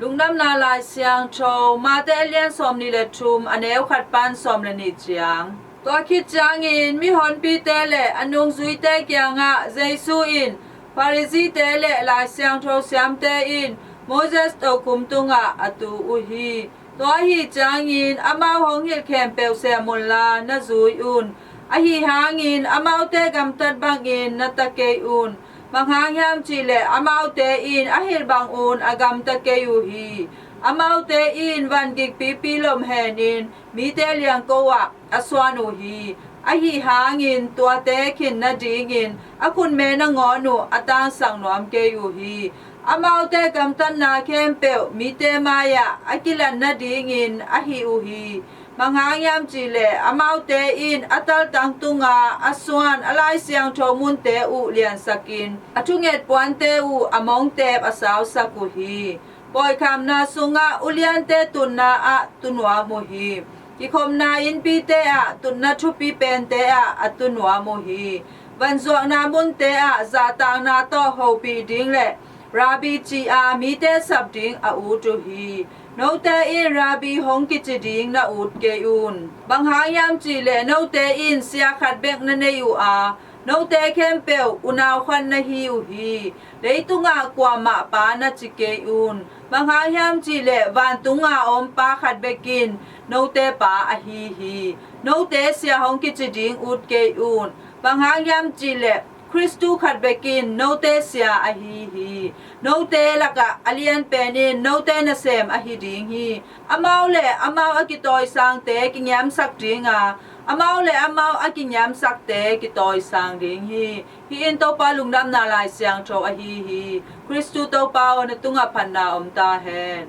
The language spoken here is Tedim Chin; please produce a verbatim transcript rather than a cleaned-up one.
Lungdamna Lai Siangtho, Mate a lian sawmnih le thum, a neu khat pan sawm le nih ciang. Tua khit ciangin mihonpite le a nungzuite kiangah Jesu in, Pharisee-te le Lai Siangtho siamte in Moses tokhom tungah a tu uh hi. Tua ahi ciangin amau hong hilh khempeuh sem unla na zui un. Ahi hangin amaute gamtat bangin na ta kei un. Bang hang hiam cihleh amaute in a hilh bangun a gamta kei uh hi. Amaute in van gikpipi lom henin mite liangko ah a suan uh hi. Ahi hangin tuate khin nadingin a khutme nangawn uh a tangsak nuam kei uh hi. Amaute gamtatna khempeuh mite mai-ah a kilat nadingin a hih uh hi. Bang hang hiam cihleh amaute in a taltang tunga a suan a Lai Siangtho munte uh liansakin a thunget puante uh a mongtep a sausak uh hi. Pawikhamna sungah uliante tutna ah tu nuam uh hi. Kikhopna innpite ah tutna thupi pente ah a tu nuam uh hi. Vanzuakna munte ah zahtakna tawh hopih ding le Rabbi ci-a mite sap ding a ut uh hi. Note in Rabbi hong kici ding na ut kei un. Bang hang hiam cihleh note in sia khat bek na nei uh a, note khempeuh unau khat na hi uh hi. Leitungah kuamah pa na ci kei un. Bang hang hiam cihleh vantunga om Pa khat bek in note Pa ahi hi. Note sia hong kici ding ut kei un. Bang hang hiam cihleh Khristu khat bek in note sia ahi hi. Note lakah a lianpen in note nasem ahi ding hi. Amau le amau a kitawisangte kingiamsak dinga, amau le amau a kingiamsakte kitawisang ding hi. Hih in Topa Lungdamna Lai Siangtho ahi hi. Khristu Topa aw, na tungah phatna om ta hen.